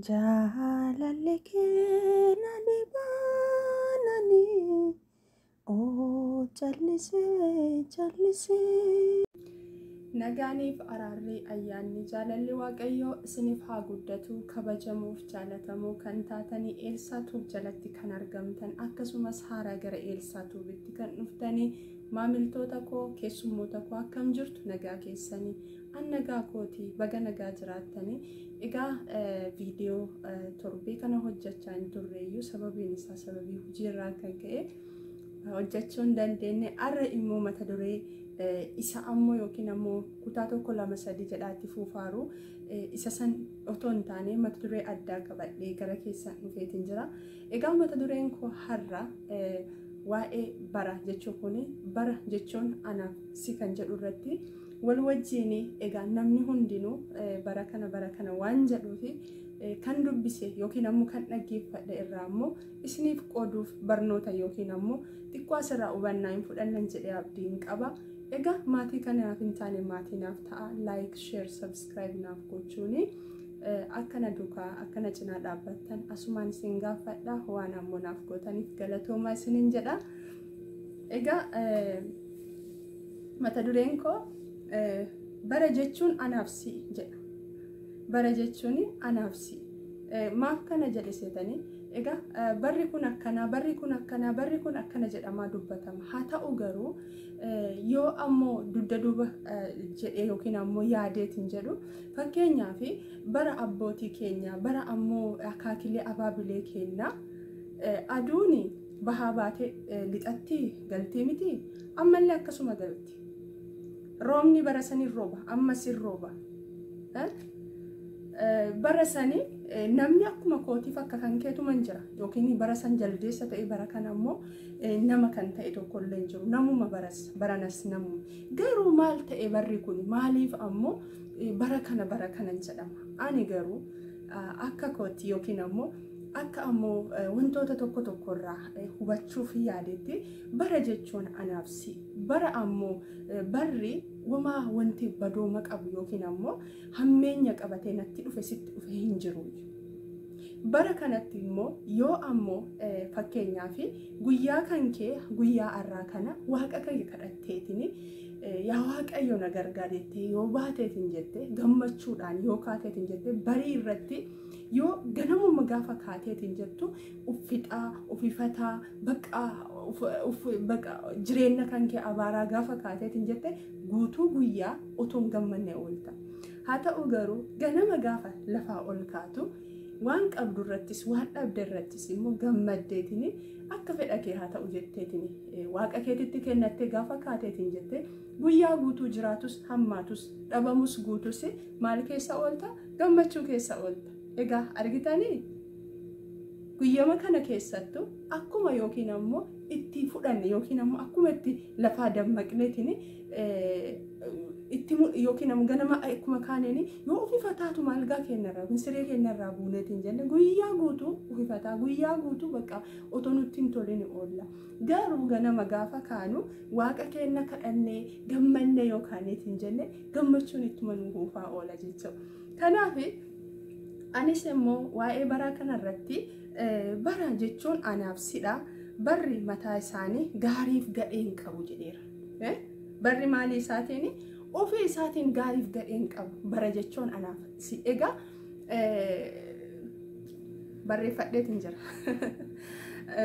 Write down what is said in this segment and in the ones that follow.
Jaalalli kee na dhibaananii oo callisee callisee. Nagaaniif araarri, ayyaanni, jaalalli Waaqayyoo isiniif haa guddatu. Kabajamuuf jaalatamuu kan taatanii Eelsaa Tuub jalatti kan argamtan, akkasumas haaraa gara Eelsaa Tuubitti kan dhuftanii, maamiltoota koo, keessummoota koo, akkam jirtu? Nagaa keessanii? An nagaa kootii, baga nagaa jiraattanii. Egaa viidiyoo torbee kana hojjechaa hin turreeyyuu, sababiin isaa sababii hojiirraa kan ka'e hojjechuu hin dandeenye. Har'a immoo mata duree isa ammoo yookiin ammoo kutaa 1 2 3 jedhaatti fuufaaru isa san otoo hin taane mata duree addaa qabadhee gara keessan dhufeetiin jira. Egaa mata dureen koo har'a waa'ee bara jechuu kuni, bara jechuun anaaf si kan jedhu irratti wal wajjiin. Egaa namni hundinuu bara kana bara kana waan jedhuufi kan dubbise yookiin ammoo kan dhaggeeffadhe irraa ammoo isiniif qooduuf barnoota yookiin ammoo xiqqoo asirraa hubannaa hin fudhannan jedhee abdiin qaba. Egaa maatii kanaaf hin taane maatii naaf ta'a. Like, share, subscribe naaf gochuuni akkana duukaa akkana cinaa dhaabbattan asumaan isin gaafadha. Waan ammoo naaf gootaniif galatoomaa isiniin jedha. Egaa mata dureen koo bara jechuun anaaf si jedha. Bara jechuun anaaf si. Maaf kana jedhe seetanii? Egaa barri kun akkanaa, barri kun akkanaa, barri kun akkana jedhamaa dubbatama. Haa ta'u garuu yoo ammoo dugda duuba jedhee yookiin ammoo yaadeetiin jedhu, fakkeenyaaf bara abbootii keenyaa, bara ammoo akaakilee abaabilee keenyaa, aduun bahaa baatee lixatti galtii miti, ammallee akkasuma galti. Roobni bara sanii rooba, ammas hin rooba. Bara sanii namni akkuma kootiif akka kan keetuman jira, yookiin bara san jaldeessa ta'e, bara kana ammoo nama kan ta'e tokkollee hin jiru. Namuma baras baranas namuma. Garuu maal ta'e barri kun? Maaliif ammoo bara kana bara kanan jedhama? Ani garuu akka kootti yookiin ammoo akka ammoo wantoota tokko tokkorraa hubachuuf yaadetti, bara jechuun anaaf si. Bara ammoo barri wamaa wanti badooma qabu yookiin ammoo hammeenya qabatee natti dhufe sitti dhufe hin jiru. Bara kanatti immoo yoo ammoo fakkeenyaaf guyyaa kan kee guyyaa har'aa kana waaqa kee kadhatteetiin, yaa Waaqayyo na gargaarettee yoo baateetiin jette, gammachuudhaan yoo kaateetiin jette, barii irratti yoo ganamuma gaafa kaateetiin jettu uffixaa ufifataa baqa jireenya kan kee abaaraa gaafa kaateetiin jette, guutuu guyyaa otoo hin gammanne oolta. Haa ta'u garuu ganama gaafa lafaa ol kaatu waan qabdu irrattis waan dhabde irrattis immoo gammaddeetiin, akka fedha kee haa ta'u jetteetiin waaqa keetitti kennattee gaafa kaateetiin jette, guyyaa guutuu jiraatus hammaatus dhabamus guutus maal keessa oolta? Gammachuu keessa oolta. Egaa argitanii, guyyama kana keessattuu akkuma yookiin ammoo itti fudhanne yookiin ammoo akkuma itti lafaa dammaqneetiin itti yookiin ammoo ganama akkuma kaaneen yoo ufifataatu maalgaa keenyarraa yookiin siree keenyarraa buuneetiin jenne, guyyaa guutuu ufifataa, guyyaa guutuu bakka otoo nutti hin tolin oolla. Garuu ganama gaafa kaanu waaqa keenya kadhannee gammannee yoo kaaneetiin jenne, gammachuun ittuma nu huufaa oola jechuudha. Kanaaf anis immoo waa'ee baraa kanarratti bara jechuun anaaf sidha. Barri mataa isaanii gaariif gadheen qabu jedheera. Barri maalii isaatiin? Ofii isaatiin gaariif gadheen qabu. Bara jechuun anaaf si. Egaa barreeffadheetiin jira.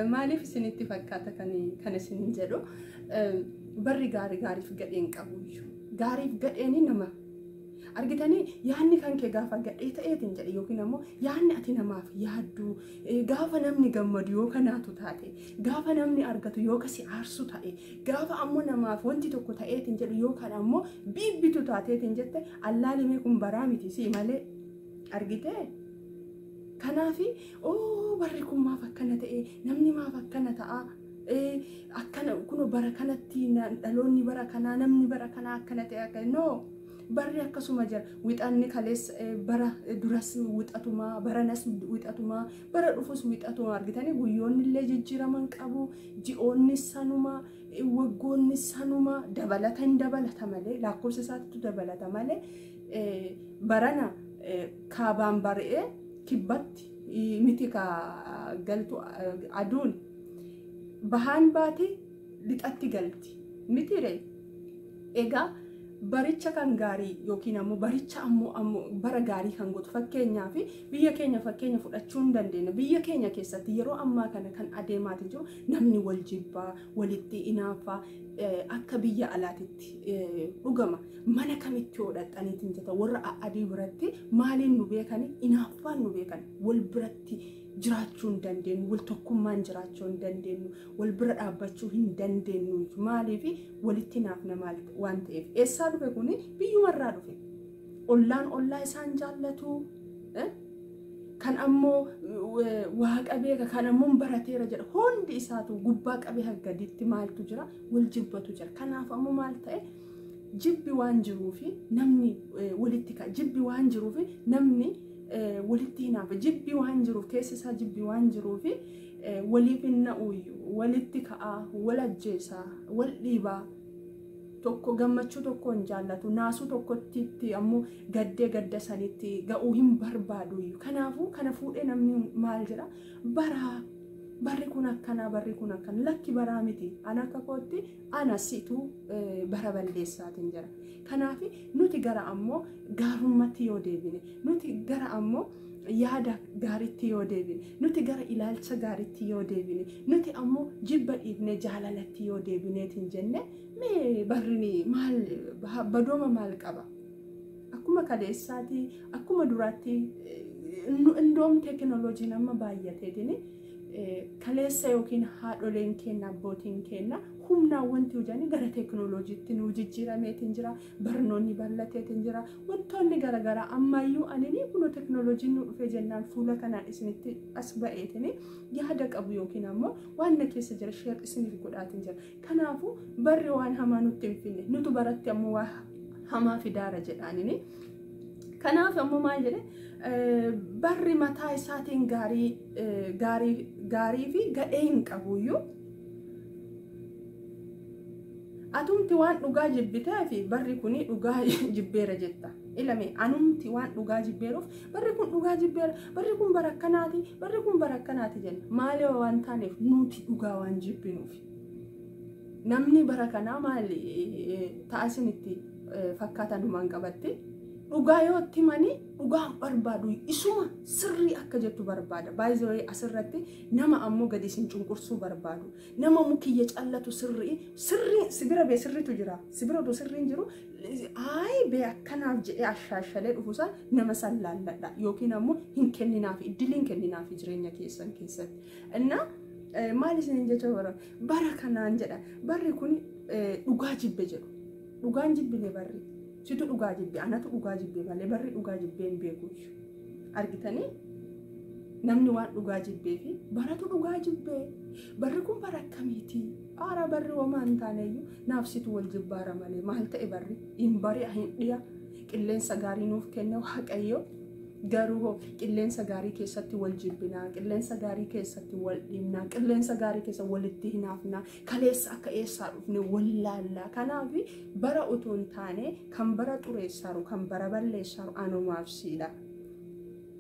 Maaliif isinitti fakkaata kan isinin jedhu? Barri gaarii gaariif gadheen qabu. Gaariif gadheen nama argitanii, yaadni kan kee gaafa gadhee ta'eetiin jedhe yookiin ammoo yaadni ati namaaf yaaddu gaafa namni gammadu yoo kanaatu taate, gaafa namni argatu yoo kasi aarsu ta'e, gaafa ammoo namaaf wanti tokko ta'eetiin jedhu yookaan ammoo biibbitu taateetiin jette, allaalimee kun baraa miti si malee argitee. Kanaafi oo barri kun maaf akkana ta'e? Namni maaf akkana ta'a? Akkana kun bara kanatti dhaloonni bara kanaa, namni bara kanaa akkana ta'e akka no. Barri akkasuma jira. Wixanni kaleessa bara duras wixatumaa, baranas wixatumaa, bara dhufus wixatumaa. Argitanii, guyyoonni illee jijjiiraman qabu, ji'oonni sanuma, waggoonni sanuma, dabalata hin dabalata malee, lakkoofsa isaatti dabalata malee, barana kaabaan bari'ee Kibbatti miti ka galtu aduun bahaan baate lixatti galti miti ree. Egaa baricha kan gaarii yookiin ammoo baricha ammoo bara gaarii kan gootu fakkeenyaaf biyya keenya fakkeenya fudhachuu hin dandeenya. Biyya keenya keessatti yeroo ammaa kana kan adeemaati jiru namni wal jibbaa, walitti inaaffaa akka biyya alaatitti dhugama. Mana kamitti yoo dhaqxaniitiin jetta warra adii biratti maaliin nu beekani? Inaaffaan nu beekan. Wal biratti jiraachuu hin dandeenyu, wal tokkummaan jiraachuu hin dandeenyu, wal bira dhaabbachuu hin dandeenyu. Maaliif walitti naafna waan ta'eef. Eessaa dhufe kuni? Biyyumarraa dhufe. Ollaan ollaa isaan jaallatu. Kan ammoo waaqa beeka, kan ammoo barateera jedha. Hundi isaatu gubbaa qabee haga gaditti maaltu jira? Wal jibbatu jira. Kanaaf ammoo maal ta'e? Jibbi waan jiruufi namni walitti ka'a. Jibbi waan jiruufi namni walitti hinaafa. Jibbi waan jiruuf, keessi isaa jibbi waan jiruufi waliif hin na'uyyuu, walitti ka'aa, wal ajjeesaa, wal dhiibaa. Tokko gammachuu tokko hin jaallatu, naasuu tokkotti ammoo gaddee gadda sanitti ga'uu hin barbaadu. Kanaafuu kana fuudhee namni maal jedha? Baraa barri kun akkanaa, barri kun akkana. Lakki, baraa miti. Ana akka kootti ana situ bara balleessaatiin jira. Kanaaf nuti gara ammoo gaarummaatti yoo deebine, nuti gara ammoo yaada gaariitti yoo deebine, nuti gara ilaalcha gaariitti yoo deebine, nuti ammoo jibba dhiifne jaalalatti yoo deebineetiin jenne, mee barri maal badooma maal qaba? Akkuma kaleessaati, akkuma duraatti indoom teekinooloojiin amma baay'ateetiin kaleessa yookiin haadholeen keenya, abbootiin keenya humnaan wanti hojjanii gara teekinooloojiitti nu jijjiirameetiin jira. Barnoonni bal'ateetiin jira. Wantoonni garaagaraa ammayyuu anini kunoo teekinooloojiin nu dhufee jennaan fuula kanaan isinitti as ba'eetiin yaada qabu yookiin ammoo waan na keessa jira share isiniif godhaatiin jira. Kanaafuu barri waan hamaa nutti hin finne, nutu baratti ammoo waa hamaa fidaara jedhaanini. Kanaaf ammoo maal jedhe? Barri mataa isaatiin gaarii gaarii gaarii fi gadhee hin qabuyyuu. Atumti waan dhugaa jibbitee fi barri kun dhugaa jibbeera jetta. Ilame anumti waan dhugaa jibbeeruuf barri kun dhugaa jibbeera, barri kun bara akkanaati, barri kun bara akkanaati jenna. Maali waan taaneef? Nuti dhugaa waan jibbinuuf. Namni bara kanaa maali ta'a isinitti fakkaatanumaan qabatti? Dhugaa yoo itti himanii dhugaa barbaadu, isuma sirrii akka jettu barbaada. Baay'ee asirratti nama ammoo gadi isin cunqursuu barbaadu. Nama mukiyya callatu sirrii sirrii sibira bee sirriitu jira. Sibira otoo sirriin jiru ayi bee akkanaaf jedhee ashaashalee dhufuusaa nama san laalladha. Yookiin ammoo hin kenninaaf, iddiliin kenninaaf jireenya keessan keessatti. Innaa maal isiniin jecha bara bara kanaan jedha, barri kun dhugaa jibbe jedhu. Dhugaan jibbine barri. Situ dhugaa jibbe, anatu dhugaa jibbe malee barri dhugaa jibbee hin beeku. Argitanii, namni waan dhugaa jibbee fi baratu dhugaa jibbee. Barri kun bara akkamiiti? Aara barri homaa hin taaneyyuu, naaf situ wal jibbaara malee maal ta'e barri? Hin bari'a, hin dhiya. Qilleensa gaarii nuuf kenne Waaqayyo. Garuu hoo qilleensa gaarii keessatti wal jibbinaa, qilleensa gaarii keessatti wal dhiibnaa, qilleensa gaarii keessa walitti hinaafnaa, kaleessa akka eessaa dhufne wal laallaa. Kanaaf bara utuu hin taane kan bara xureessaaru, kan bara balleessaaru anumaaf siidha.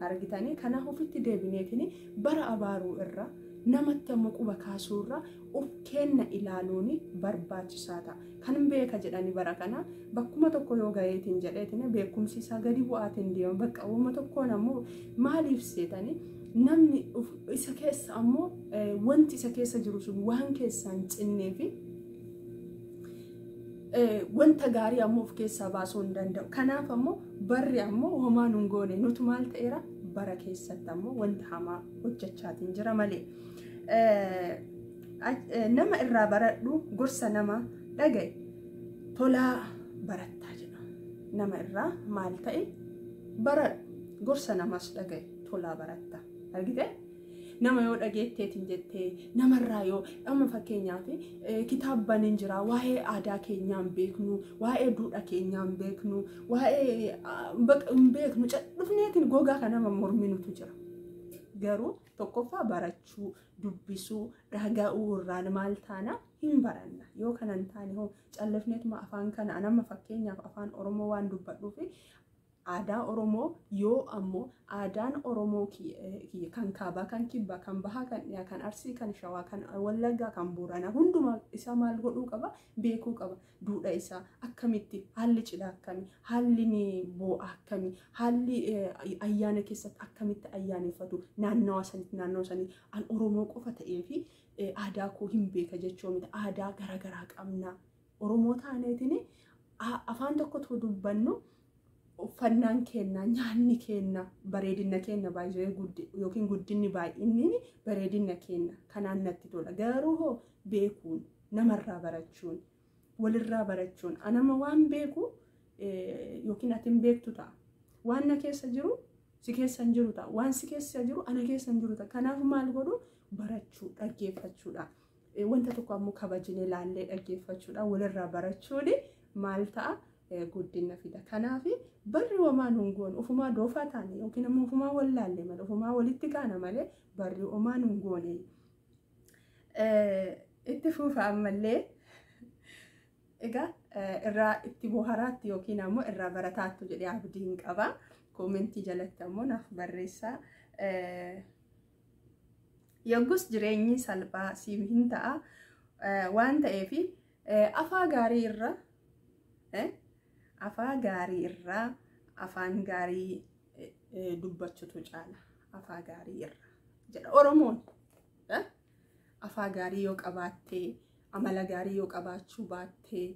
Argitanii, kanaaf ofitti deebineetiin bara abaaruu irra, namatti ammoo quba kaasuu irra of kenna ilaaluun barbaachisaa ta'a. Kan beeka jedhani bara kana bakkuma tokko yoo gaheetiin jedheetiin beekumsi isaa gadi bu'aatiin deema. Bakka uuma tokkoon ammoo maaliif seetanii namni isa keessa ammoo wanti isa keessa jiru sun waan keessaan cinnee fi wanta gaarii ammoo of keessaa baasuu hin danda'u. Kanaaf ammoo barri ammoo homaa nun goone, nutu maal ta'eera bara keessatti ammoo wanta hamaa hojjechaatiin jira malee. Nama irraa baradhu, gorsa nama dhagaye tolaa barattaa jedha. Nama irraa maal ta'e baradhu, gorsa namas dhagaye tolaa baratta. Argitee? Nama yoo dhageetteetiin jettee namarraa yoo amma fakkeenyaaf kitaabban hin jira, waa'ee aadaa keenyaa hin beeknu, waa'ee duudhaa keenyaa hin beeknu, waa'ee hin beeknu, dhufneetiin gogaa kan nama morminutu jira. Garuu tokkoffaa barachuu, dubbisuu, dhaga'uu irraan maal taana? Hin baranna. Yoo kana hin taane hoo callifneetuma afaan kana, anamma fakkeenyaaf afaan Oromoo waan dubbadhuuf Aadaa Oromoo yoo ammoo aadaan Oromoo kan kaabaa, kan kibbaa, kan bahaa, kan dhiyaa, kan Arsii, kan Shawaa, kan Wallaggaa, kan Booranaa hundumaa isaa maal godhuu qaba? Beekuu qaba. Duudha isaa akkamitti, haalli cidhaa akkami, haalli boo'aa akkami, haalli ayyaana keessatti akkamitti ayyaaneffatu naannawa sanitti naannawa sanitti. An Oromoo qofa ta'ee fi aadaa koo hin beeka jechuu miti. Aadaa garaagaraa qabna. Oromoo taaneetiin afaan tokkotu dubbannu, uffannaan keenna, nyaanni keenna, bareedina keenna baay'ee yookiin guddinni baay'inni bareedina keenna kanaan natti tola. Garuu hoo beekuun, namarraa barachuun, walirraa barachuun, anama waan beeku yookiin ati hin beektu ta'a. Waan na keessa jiru si keessa hin jiru ta'a. Waan si keessa jiru ana keessa hin jiru ta'a. Kanaaf maal godhu? Barachuu, dhaggeeffachuudha. Wanta tokko ammoo kabajnee laallee dhaggeeffachuudha. Walirraa barachuun maal ta'a? Guddina fida. Kanaaf barri homaa nuun goone, ofumaa doofaa taane yookiin ammoo ofumaa wallaalle malee, ofumaa walitti kaana malee barri homaa nuun goone. Itti fuufa ammallee. Egaa irraa itti boharaatti yookiin ammoo irraa barataattu jedhee abdiin qaba. Koomentii jalatti ammoo naaf barreessaa. Yoggus jireenyi salphaa siif hin ta'a waan ta'eef afaa gaarii irra afaa gaarii irraa afaan gaarii dubbachuutu caala. Afaa gaarii irra jedha Oromoon. Afaa gaarii yoo qabaattee, amala gaarii yoo qabaachuu baattee,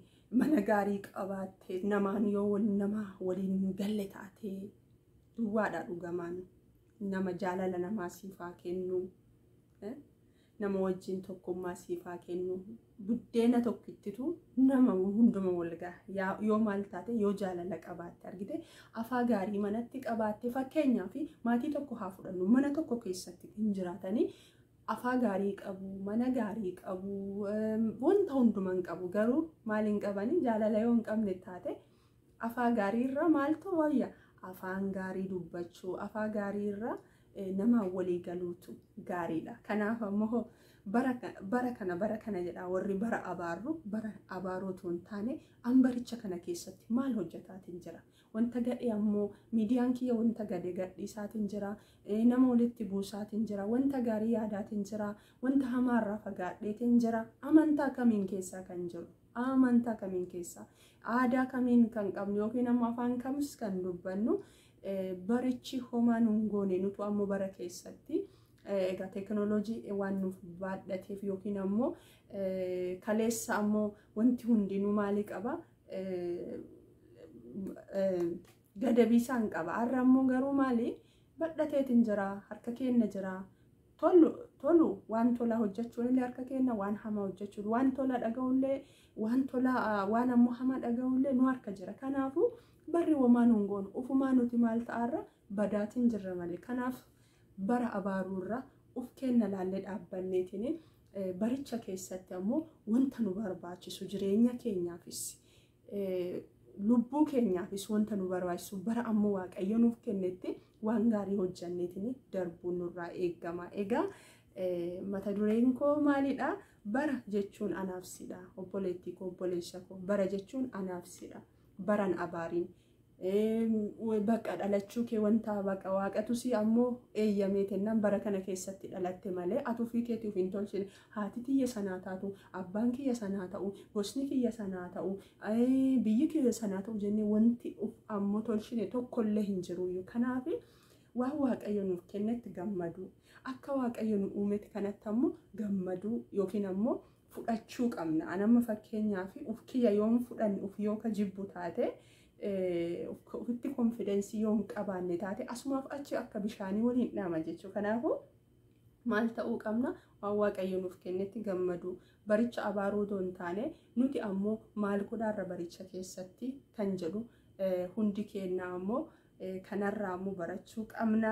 mana gaarii qabaattee, namaan yoo nama waliin galle taatee duwwaadha dhugamaan. Nama jaalala namaa siifaa kennu, nama wajjin tokkummaa siifaa kennu, buddeena tokkittitu nama hunduma wal gaha. Yoo maal taate? Yoo jaalala qabaatte, argite, afaa gaarii manatti qabaatte. Fakkeenyaaf maatii tokko haa fudhannu. Mana tokko keessatti hin jiraatanii, afaa gaarii qabu, mana gaarii qabu, wanta hundumaa hin qabu, garuu maal hin qabanii? Jaalala yoo hin qabne taate, afaa gaarii irra maaltu wayya? Afaan gaarii dubbachuu, afaa gaarii irra namaan walii galuutu gaariidha. Kanaaf ammoo bara kana bara kana jedha warri bara abaarru, bara abaaruu otoo hin taane, an baricha kana keessatti maal hojjetaatiin jira? Wanta gadhee ammoo miidiyaan kiyya wanta gadhee gadhiisaatiin jira, nama walitti buusaatiin jira, wanta gaarii yaadaatiin jira, wanta hamaarraa fagaadheetiin jira, amantaa kamiin keessaa kan jiru? Amantaa kamiin keessaa? Aadaa kamiin kan qabnu yookiin ammoo afaan kamis kan dubbannu? Barichi homaa nuun goone, nutu ammoo bara keessatti egaa teekinooloojii waan nuuf baadhateef yookiin ammoo kaleessa ammoo wanti hundinuu maalii qaba? Gadabiisaan qaba. Har'a ammoo garuu maali? Badhateetiin jira, harka keenya jira. Tolu waan tola hojjechuun illee harka keenya, waan hamaa hojjechuun, waan tola dhaga'ullee, waan tola waan ammoo hamaa dhaga'ullee nu harka jira. Kanaafuu barri homaa nuun goonu, ufumaa nuti maal ta'arra badaatiin jirra malee. Kanaaf bara abaaruurra uf kenna laallee dhaabbanneetiin baricha keessatti ammoo wanta nu barbaachisu, jireenya keenyaafis lubbuu keenyaafis wanta nu barbaachisu, bara ammoo Waaqayyo nuuf kennetti waan gaarii hojjanneetiin darbuun nurraa eegama. Egaa mata dureen koo maalidha? Bara jechuun anaaf sidha. Obboleettii koo, obboleessa koo, bara jechuun anaaf sidha. Baran abaariin. Bakka dhalachuu kee wanta baqa waaqatu si ammoo eeyyamee kennaan bara kana keessatti dhalatte malee ati ofii keetiif hin tolchine. Haati kiyya sanaa taatu, abbaan kiyya sanaa ta'u, gosni kiyya sanaa ta'u, biyyi kiyya sanaa ta'u jennee wanti ammoo tolchine tokkollee hin jiru. Kanaaf waan Waaqayyo nuuf kennetti gammaduu, akka Waaqayyo nu uumetti kanatti ammoo gammaduu yookiin ammoo fudhachuu qabna. Anamma fakkeenyaaf uf kiyya yoon fudhanne, uf yoo ka jibbu taate, ofitti konfidensii yoo hin qabaanne taate, asumaaf achi akka bishaanii waliin dhaama jechuudha. Kanaafuu maal ta'uu qabna? Waan Waaqayyo nuuf kennetti gammaduu, baricha abaaruu otoo hin taane, nuti ammoo maal godhaarra baricha keessatti kan jedhu hundi keenya ammoo kanarraa ammoo barachuu qabna.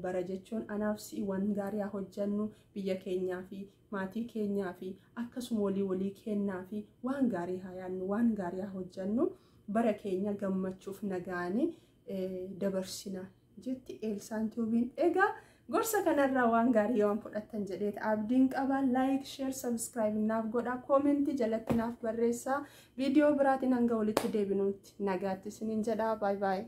Bara jechuun anaaf si'i, waan gaarii haa hojjannu, biyya keenyaa fi maatii keenyaa fi akkasuma walii walii kennaa fi waan gaarii haa yaadnu, waan gaarii haa hojjannu, bara keenya gammachuuf nagaanii dabarsina jetti Eelsaan Tiyuubiin. Egaa gorsa kanarraa waan gaarii waan fudhattan jedheet abdiin qaba. Like, share, subscribe naaf godha, koomentii jalatti naaf barreessaa. Viidiyoo biraatiin hanga walitti deebinutti nagaatti isiniin jedha. Baay baay.